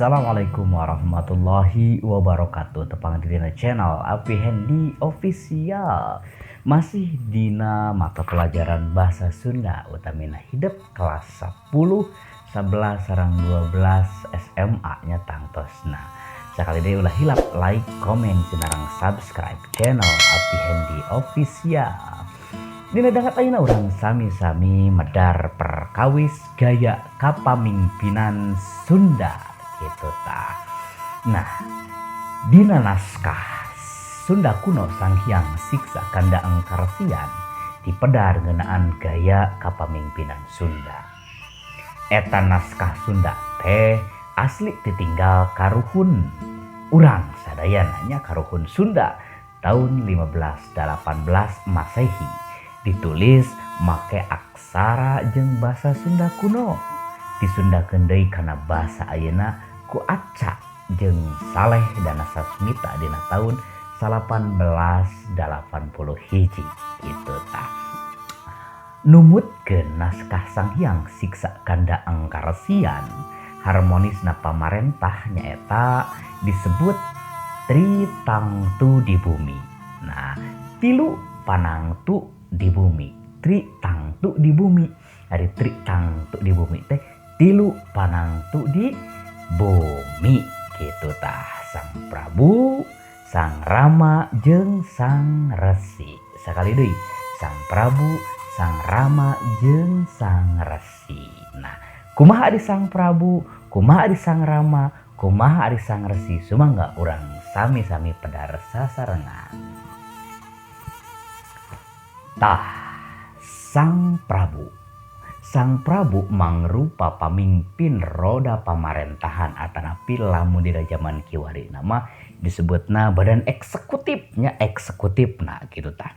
Assalamualaikum warahmatullahi wabarakatuh. Tepang di dina channel Api Hendi Official. Masih dina mata pelajaran bahasa Sunda utamina hidep kelas 10, 11, sareng 12 SMA nya tangtosna. Sakali deui ulah hilap like, komen, sinareng subscribe channel Api Hendi Official. Dina danget ayeuna urang sami-sami medar perkawis gaya kapamimpinan Sunda gitu tah. Nah, dina naskah Sunda kuno Sanghyang Siksa Kanda Angkarsian dipedar ngeunaan gaya kapamimpinan Sunda. Eta naskah Sunda teh asli ditinggal karuhun urang sadayana nya, karuhun Sunda tahun 1518 Masehi, ditulis make aksara jeung bahasa Sunda kuno, disundakeun deui kana bahasa ayeuna ku Aca jeung Saleh Danasasmita dina tahun 1881 gitu tah. Numutkeun naskah Sanghyang Siksa Kanda Angkarsian, harmonisna pamarentah nyaeta disebut Tritangtu di bumi. Nah, tilu panangtu di bumi, Tritangtu di bumi. Ari Tritangtu di bumi teh tilu panangtu di bumi gitu tah. Sang Prabu, Sang Rama jeung Sang Resi. Sakali deui, Sang Prabu, Sang Rama jeung Sang Resi. Nah, kumaha ari Sang Prabu, kumaha ari Sang Rama, kumaha ari Sang Resi? Sumangga urang sami-sami pedar sasarengan. Tah, Sang Prabu. Sang Prabu mangrupa pamimpin roda pamarentahan atanapi lamun dina zaman kiwari nama disebutna badan eksekutifnya, eksekutifna gitu tah.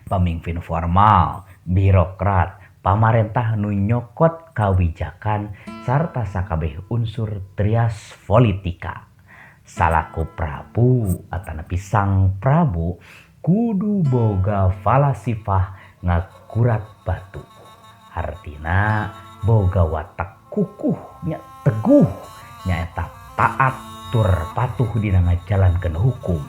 Pamimpin formal, birokrat, pamarentah nu nyokot kawijakan sarta sakabeh unsur trias politika. Salaku Prabu atanapi Sang Prabu kudu boga falasifah ngakurat batu. Hartina boga watak kukuh nya, teguh, nyaeta taat tur patuh dina ngajalankeun hukum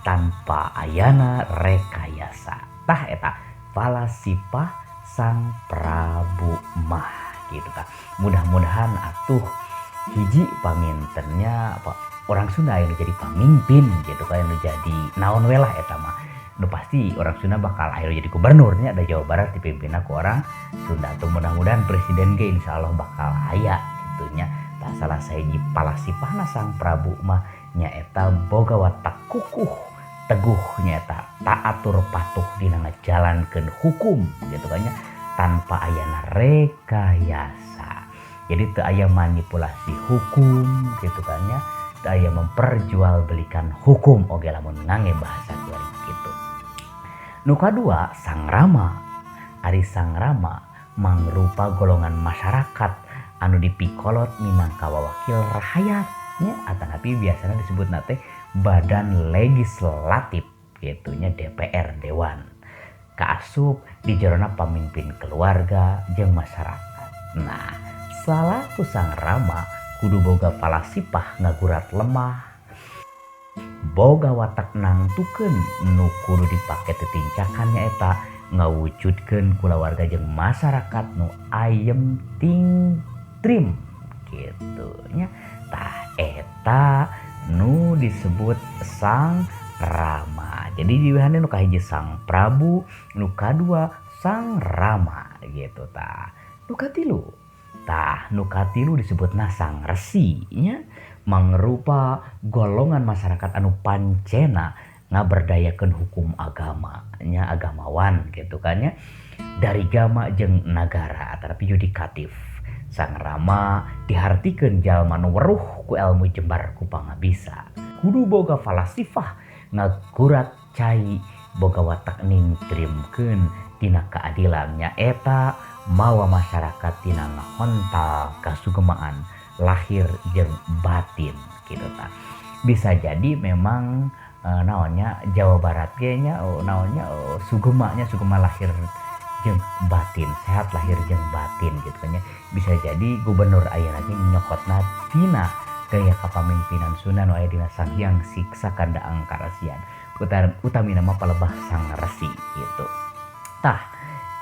tanpa ayana rekayasa. Tah, eta falasifah Sang Prabu mah gitu tah. Mudah-mudahan atuh hiji pangintennya apa orang Sunda yang jadi pamimpin gitu kan, yang jadi naon we lah, eta mah nu pasti orang Sunda bakal akhirnya jadi gubernurnya ada Jawa Barat dipimpin ku orang Sunda tuh. Mudah-mudahan presiden ge insya Allah bakal aya gitu nya. Tah, salah sahiji palasipahna Sang Prabu mah nyaeta boga watak kukuh teguh, nyaeta taat tur patuh dina ngajalankeun hukum gitu kan nya, tanpa ayana rekayasa. Jadi teu aya manipulasi hukum gitu kan nya, teu aya memperjualbelikan hukum oge lamun ngangge bahasa kiwari gitu. Nu kadua, Sang Rama. Ari Sang Rama mangrupa golongan masyarakat anu dipikolot minangka wawakil rahayat nya, atanapi biasanya disebutna teh badan legislatif gitu nya, DPR, dewan. Kaasup di jerona pamimpin keluarga jeung masyarakat. Nah, salaku Sang Rama kudu boga palasipah ngagurat lemah, boga watak nangtukeun nu kudu dipake titincakan, nyaeta ngawujudkeun kulawarga jeung masyarakat nu ayem tintrim gitu nya. Tah, eta nu disebut Sang Rama. Jadi diwehane nu kahiji Sang Prabu, nu kadua Sang Rama gitu tah. Nu katilu, tah, nu katilu disebutna Sang Resi nya, mangrupa golongan masyarakat anu pancena ngaberdayakeun hukum agama nya, agamawan gitu kan nya, dari gama jeung nagara tapi yudikatif. Sang Rama dihartikeun jalma nu weruh ku ilmu jembar ku pangabisa, kudu boga falasifah ngagurat cai, boga watak ningtrimkeun tina keadilan, nyaeta mawa masyarakat tina ngahontal kasugemaan lahir jeung batin gitu tah. Bisa jadi memang naonnya Jawa Barat ge nya, oh, naonnya, oh, sugemanya sugema lahir jeung batin, sehat lahir jeung batin gitu kan ya. Bisa jadi gubernur ayeuna ge nyokotna tina Gaya kapamimpinan Sunda nu aya dina Sanghyang Siksa Kanda Angkarasian utamina mah palebah Sang Resi gitu. Tah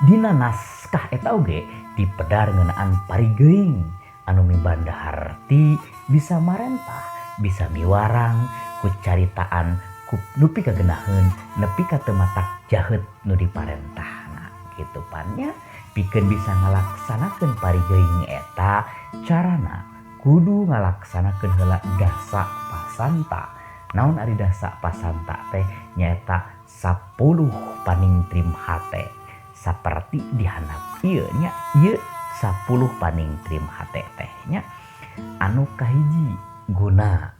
dina naskah eta oge dipedar ngeunaan parigeuing anu mibanda harti bisa marentah, bisa miwarang ku caritaan ku nepi ka geunaheun nepi ka teu matak jaheut nu diparentahna gitu pan nya. Pikeun bisa ngalaksanakeun parigeuing eta carana kudu ngalaksanakeun heula dasa pasanta. Naon ari dasa pasanta teh? Nyaeta 10 paningtrim hate saperti dihandap ieu nya, ieu 10 paningtrim hate teh nya. Anu kahiji guna.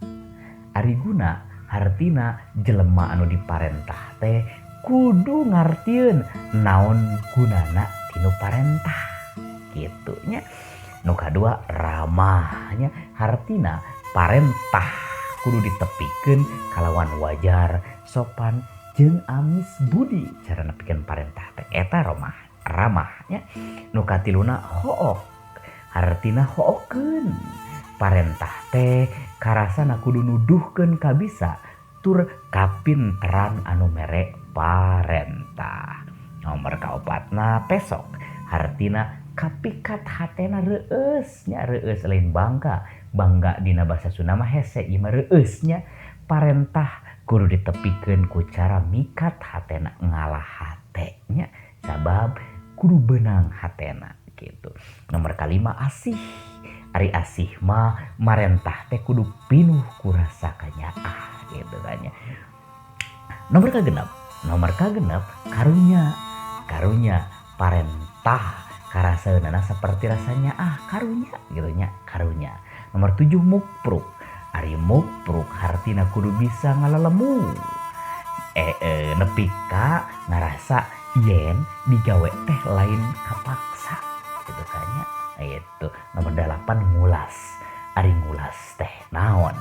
Ari guna hartina jelema anu diparentah teh kudu ngartieun naon gunana tinu parentah kitu nya. Nu kadua ramah nya, hartina parentah kudu ditepikeun kalawan wajar, sopan jeung amis budi cara nepikeun parentah teh eta romah ramah nya. Nu katiluna hook, hartina hookeun parentah teh karasana kudu nuduhkeun kabisa tur kapinteran anu mere parentah. Nomor kaopatna pesok, hartina kapikat hatena reueus nya, reueus lain bangga, bangga dina bahasa Sunda mah hese, ieu mah reueus nya. Parentah kudu ditepikeun ku cara mikat hatena, ngalah hate nya, sabab kudu beunang hatena gitu. Nomor kalima asih. Ari asih mah marentah teh kudu pinuh ku rasa kanyaah gitu kan nya. Nomor kagenep karunya. Karunya parentah karasaeunana seperti rasanya ah karunya gitu nya, karunya. Nomor 7 mukpruk. Ari mukpruk hartina kudu bisa ngalelemu. Nepi ka ngarasa yen digawe teh lain kapaksa gitu kan nya. Itu nomor 8 ngulas. Ari ngulas teh naon?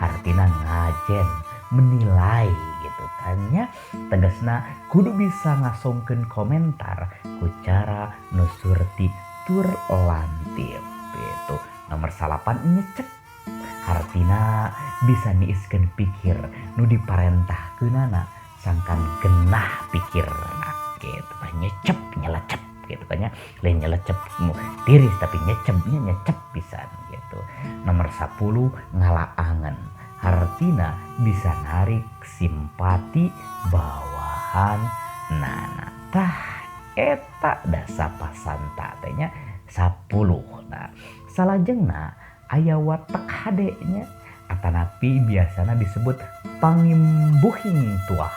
Hartina ngajen, menilai gitu kan nya. Tegasna kudu bisa ngasongkeun komentar ku cara nu surti tur lantip gitu. Nomor 9 nyecep, hartina bisa niiskeun pikir nu diparentahkeunana sangkan genah pikirna gitu. Nyecep nyelecep gitu kan nya, lain nyelecep tiris tapi nyecepnya nyecep pisan gitu. Nomor 10 ngalaangan, hartina bisa narik simpati bawahan nana. Tah eta dasa pasanta teh nya 10. Nah salajengna aya watak hade nya, atanapi biasana disebut pangimbuhing tuah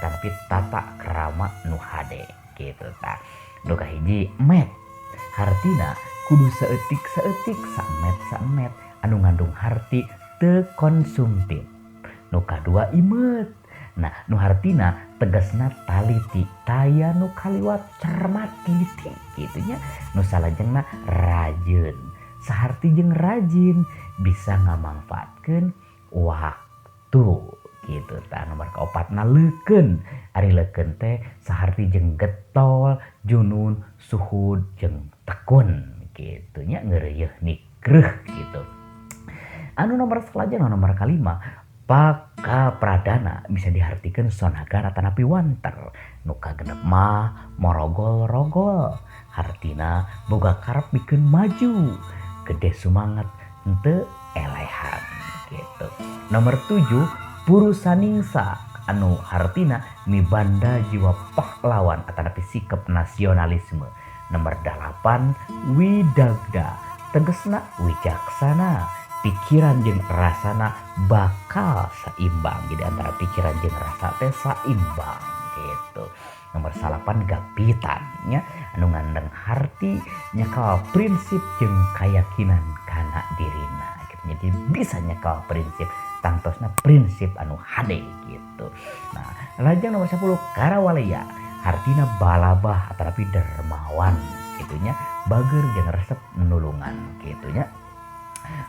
atanapi tata krama nu hade gitu. Tah nu kahiji met, hartina kudu saeutik-saeutik, samet samet anu ngandung harti teu konsumtif. Nu kadua imet, nah nu hartina tegasna taliti, taya nu kaliwat cermat teliti gitu nya. Nu salajengna rajin, saharti jeung rajin bisa ngamangfaatkeun waktu gitu. Tah nomor kaopatna leukeun. Ari leukeun teh saharti jeung getol, junun, suhud jeung tekun gitu nya, ngeureuyeuh nikreuh gitu. Anu nomor salajengna nomor kalima Paka Pradana, bisa dihartikeun sonagar atanapi wanter. Nu kagenep mah morogol-rogol, hartina boga karep bikeun maju, gede sumanget henteu elehan gitu. Nomor 7 Purusaningsa, anu hartina mibanda jiwa pahlawan atanapi sikap nasionalisme. Nomor 8 Widagda, tegesna wijaksana, pikiran jeung rasana bakal seimbang. Jadi antara pikiran jeung rasa teh seimbang gitu. Nomor 9 gapitan nya, anu ngandeng harti nyekal prinsip jeung kayakinan kana dirina gitu. Jadi bisa nyekal prinsip, tangtosna prinsip anu hade gitu. Nah lajeng nomor 10 Karawalaya, hartina balabah atanapi dermawan gitu nya, bager jeung resep nulungan gitu nya,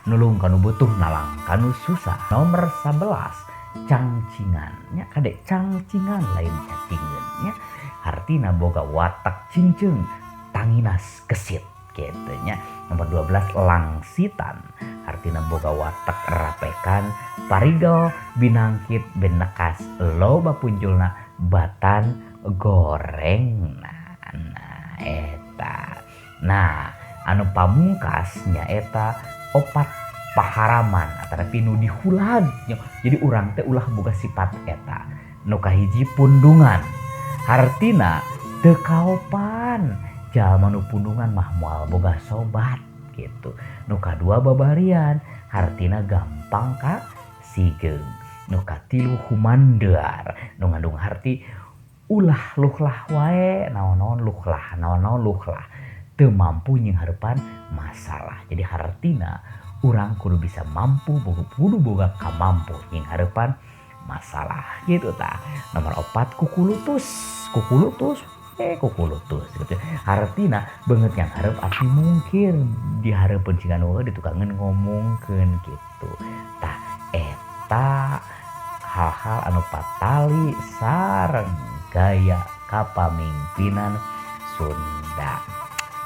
nulung kanu butuh, nalang kanu susah. Nomor 11 cangcingan nya, kade cangcingan lain cacingan nya, hartina boga watak cingceung, tanginas gesit kitu nya. Nomor 12 langsitan artina boga watak rapekan parigel binangkit benekas loba punjulna batan gorengna. Nah eta. Nah anu pamungkas nyaeta opat paharaman atanapi nu dihulag. Jadi urang teh ulah boga sifat eta. Nu kahiji pundungan hartina teu kaopan, jalma nu pundungan mah moal boga sobat gitu. Nu kadua babarian hartina gampang ka sigeung. Nu katilu humandar nu ngandung harti ulah luhlah wae, naon-naon luhlah, naon-naon luhlah, teu mampu nyinghareupan masalah. Jadi hartina urang kudu bisa mampu, kudu boga kamampu nyinghareupan masalah gitu tah. Nomor 4 kukulutus, kukulutus kukulutus gitu. Hartina beungeut nyanghareup api mungkir dihareupeun siga nu ditukangeun ngomongkeun gitu. Tah eta hal-hal anu patali sareng gaya kapamimpinan Sunda.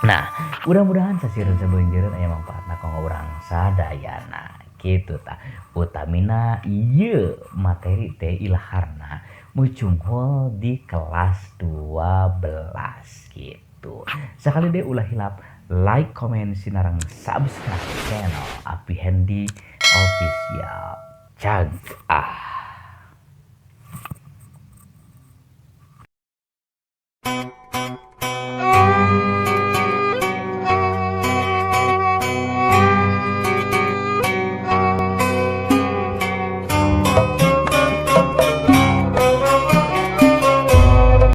Nah, mudah-mudahan sasieureun sabeunjeureun aya manfaatna kanggo urang sadayana kitu tah. Utamina ieu materi teh ilaharna mucunghul di kelas 12 gitu. Sakali deui ulah hilap like, comment, sinareng subscribe channel Api Hendy Official. Cag ah.